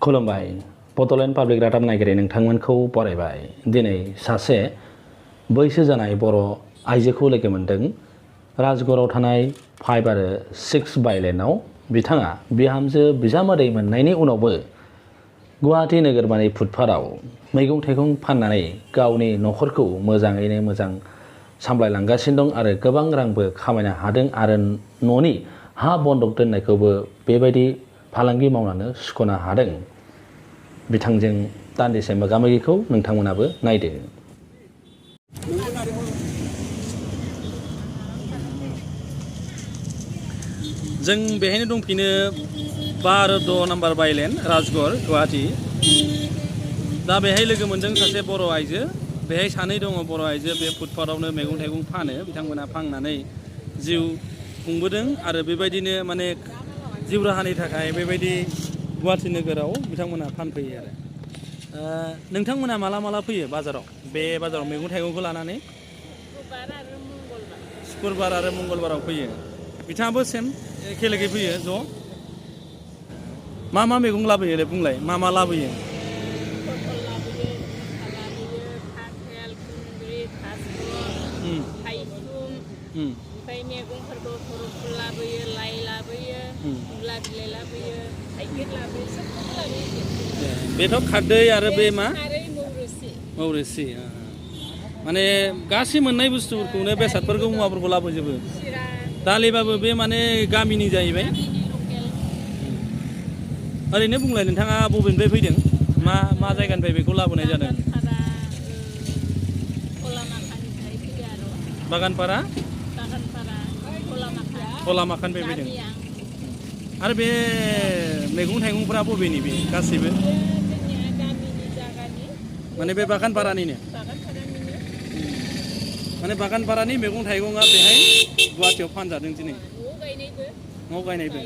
खुलुमबाय बड'लेण्ड पाब्लिक रादाब नायगिरि नोंथांमोनखौ बरायबाय। दिनै सासे बैसो जानाय बर' आइजोखौ लोगो मोन्दों राजगड़आव थानाय 5 आरो 6 बाइलेनाव। बिथाङा बिहामजो बिजामादै मोननायनि उनावबो गुवाहाटी नोगोरमानि फुटपाथआव मैगं थाइगं फाननानै गावनि न'खरखौ मोजाङैनो मोजां सामलायलांगासिनो दं आरो गोबां रांबो खामायनो हादों आरो न'नि हा बन्दक दोननायखौबो बेबायदि फालांगि मावनानै सुख'नो हादों। बिथांजों दान्दिसे मोगामोगिखौ नोंथांमोनाबो नायदो। जों बेहायनो दंफिनो 5 आरो 6 नाम्बार बाइलेन राजगड़ गुवाहाटी। दा बेहाय लोगो मोन्दों सासे बर' आइजो। बेहाय सानै दङ बर' आइजो बे फुटपाथआवनो मैगं थाइगं फानो। बिथांमोना फाननानै जिउ खुंबोदों आरो बेबायदिनो माने जिउ राहानि थाखाय बेबायदि गुवाहाटी नोगोराव बिथांमोना फानफैयो आरो। नोंथांमोना माला माला फैयो बाजाराव, बे बाजाराव मैगं थाइगंखौ लानानै? शुक्रबार आरो मंगलबाराव फैयो। बिथाङाबो सेम एखे लोगो फैयो ज'। मा मा मैगं लाबोयो दे बुंलाय, मा मा लाबोयो? पटल लाबोयो, लाबोयो, काकेल, कुन्द्रि, थास', थाइसुम, ओमफ्राय मैगंफोरखौ थरफुल लाबोयो, लाइ लाबोयो, मुला बिलाइ लाबोयो, थाइगिर लाबोयो, सबखौबो लाबोयो। बेथ' खारदै आरो बे मा? खारै मौरोसि। मौरोसि। माने गासै मोननाय बुस्थुफोरखौनो बेसादफोरखौ मुवाफोरखौ लाबोजोबो। दालिबाबो बे माने गामिनि जाहैबाय। ओरैनो बुंलाय नोंथाङा बबेनिफ्राय फैदों? मा जायगानिफ्राय बेखौ लाबोनाय जादों? बागानपारा खलामाखानिफ्राय फैदों। आरो बे मैगं थाइगंफ्रा बबेनि बे गासैबो? माने बे बागानपारानिनो? माने बागानपारानि मैगं थाइगंआ बेहाय गुवाहाटीयाव फानजादों दिनै? न'आव गायनायबो?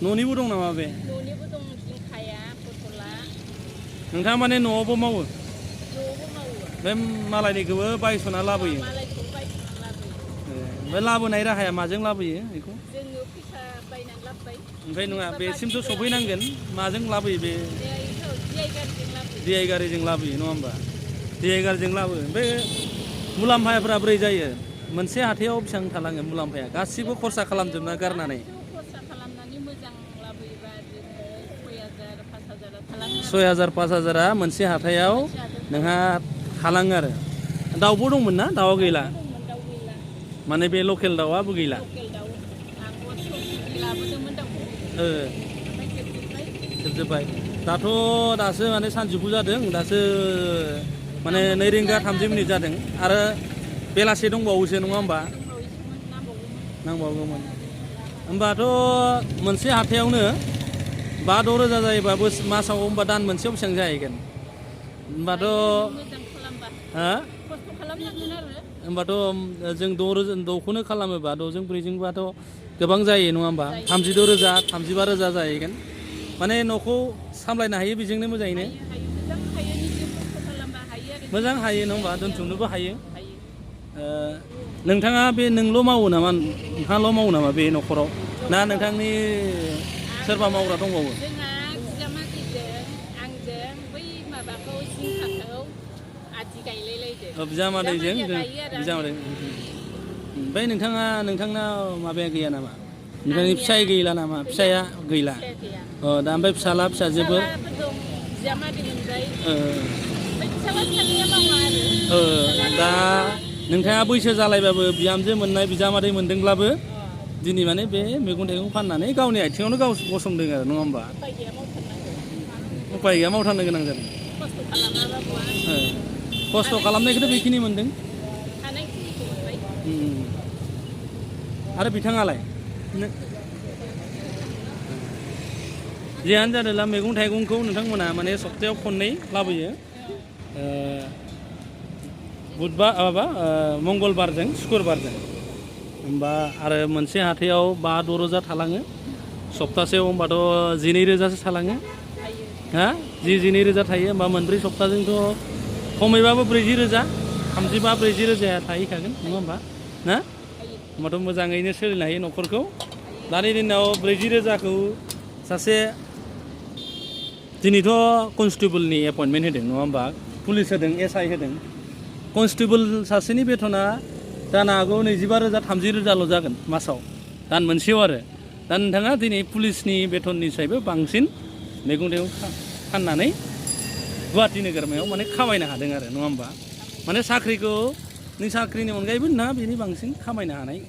न'निबो दं नामा बे? न'निबो दं, जिंखाया, पटला। नोंथाङा माने न'आवबो मावो? न'आवबो मावो। बे मालायनिखौबो बायस'ना लाबोयो? मालायखौ बायस'ना लाबोयो। ओमफ्राय लाबोनाय राहाया माजों लाबोयो बेखौ? जोङो फैसा बायनानै लाबोबाय। ओमफ्राय नङा, बेसिमथ' सफैनांगोन, माजों लाबोयो बे? DI गारिजों लाबोयो नङा होमबा? DI गारिजों लाबोयो। ओमफ्राय मुलाम्फाफ्रा बोरै जायो? मोनसे हाथायाव बेसेबां थालाङो मुलाम्फाया गासिबो खरसा खालामजोबना गारनानै? खरसा खालामनानै मोजां लाबोयोबा जोङो 6,000 5,000 थालाङो। 6,000 5,000 मोनसे हाथायाव नोंहा थालाङो आरो। दाउबो दंमोन ना? दाउआ गैला? दाउ गैला। माने बे लकेल दाउआबो गैला? लकेल दाउ आं 6 केजि लाबोदोंमोन दाउखौ। जोबजोब्बाय। दासो माने सानजौफु जादों, दासो माने 2 रिंगा 30 मिनिट जादों आरो बेलासे दंबावोसो नङा होमबा? नांबावगौमोन। होमबाथ' मोनसे हाथायावनो 5-6 रोजा जायोबा मासाव होमबा दान मोनसेयाव बेसेबां जाहैगोन? होमबाथ' खस्थ' खालामनांगोन आरो। होमबाथ' जों 6खौनो खालामोबा 6जों 4जोंबाथ' गोबां जायो नङा होमबा? 36 रोजा 35 रोजा जाहैगोन। माने न'खौ सामलायनो हायो बेजोंनो मोजाङैनो? मोजां हायो नङा होमबा? दोनथुमनोबो हायो। नोंथाङा बे नोंल' मावो नामा? नोंथाङाल' मावो नामा बे न'खराव? ना नोंथांनि सोरबा मावग्रा दंबावो? जोंहा बिजामादैजों आंजों बै माबाखौ जिंखाखौ आदि गायलायलायदो। बिजामादैजों बिजामादै। ओमफ्राय नोंथांना माबाया गैया नामा? नोंथांनि फिसाय गैला नामा? फिसाया गैला? दा ओमफ्राय फिसाला फिसाजोफोर? दा नोंथाङा बैसो जालायबाबो बिहामजो मोननाय बिजामादै मोनदोंब्लाबो दिनै माने बे मैगं थाइगं फाननानै गावनि आथिङावनो गाव गसंदों आरो नङा होमबा? उफाय गैया, मावथारनो गोनां जादों। खस्थ' खालामनायखौथ' बेखिनि मोनदों। आरो बिथाङालाय? जियानो जादोंला मैगं थाइगंखौ नोंथांमोना माने सप्तायाव खननै लाबोयो। मंगलबारजों शुक्रबारजों। होमबा आरो मोनसे हाथायाव 5-6 रोजा थालाङो। सप्तासेयाव होमबाथ' 12 रोजासो थालाङो। 12 रोजा थायो होमबा मोनब्रै सप्ताजोंथ' खमैबाबो 40 रोजा 35-40 रोजाया थाहैखागोन नङा होमबा? ना? होमबाथ' मोजाङैनो सोलिनो हायो न'खरखौ। दानि दिनाव 40 रोजाखौ सासे दिनैथ' कनस्टेबोलनि एपइन्टमेन्ट होदों नङा होमबा पुलिस होदों SI होदों कनस्टेबोल सासेनि बेथना जानो हागौ 25,000 30,000ल' जागोन मासाव दान मोनसेयाव आरो दा नोंथाङा दिनै पुलिसनि बेथननिफ्रायबो बांसिन मैगं थाइगं फाननानै गुवाहाटि नोगोरमायाव माने खामायनो हादों आरो नङा होमबा माने साख्रिनि अनगायैबो नोंहा बेनि बांसिन खामायनो हानाय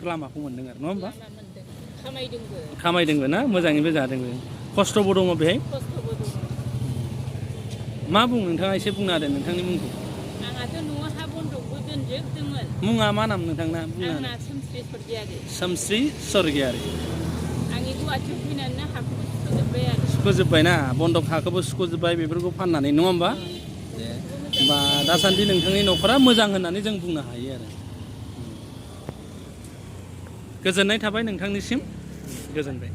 लामाखौ मोनदों आरो नङा होमबा लामा मोनदों खामायदोंबो खामायदोंबो ना मोजाङैबो जादोंबो खस्थ'बो दङ बेहाय खस्थ'बो दङ मा बुं नोंथाङा एसे बुंना होदो नोंथांनि मुंखौ आंहाथ' न'आव हा बन्दकबो दोनजोबदोंमोन मुङा मा नाम नोंथांना आंना सोमस्रि सरगियारि सोमस्रि सरगियारि आंनि गुवाहाटियाव फैनानै हाखौबो सुख'जोब्बाय आरो सुख'जोब्बायना बन्दक हाखौबो सुख'जोब्बाय बेफोरखौ फाननानै नङा होमबा होमबा दासान्दि नोंथांनि न'खरा मोजां होननानै जों बुंनो हायो आरो गोजोननाय थाबाय नोंथांनिसिम गोजोनबाय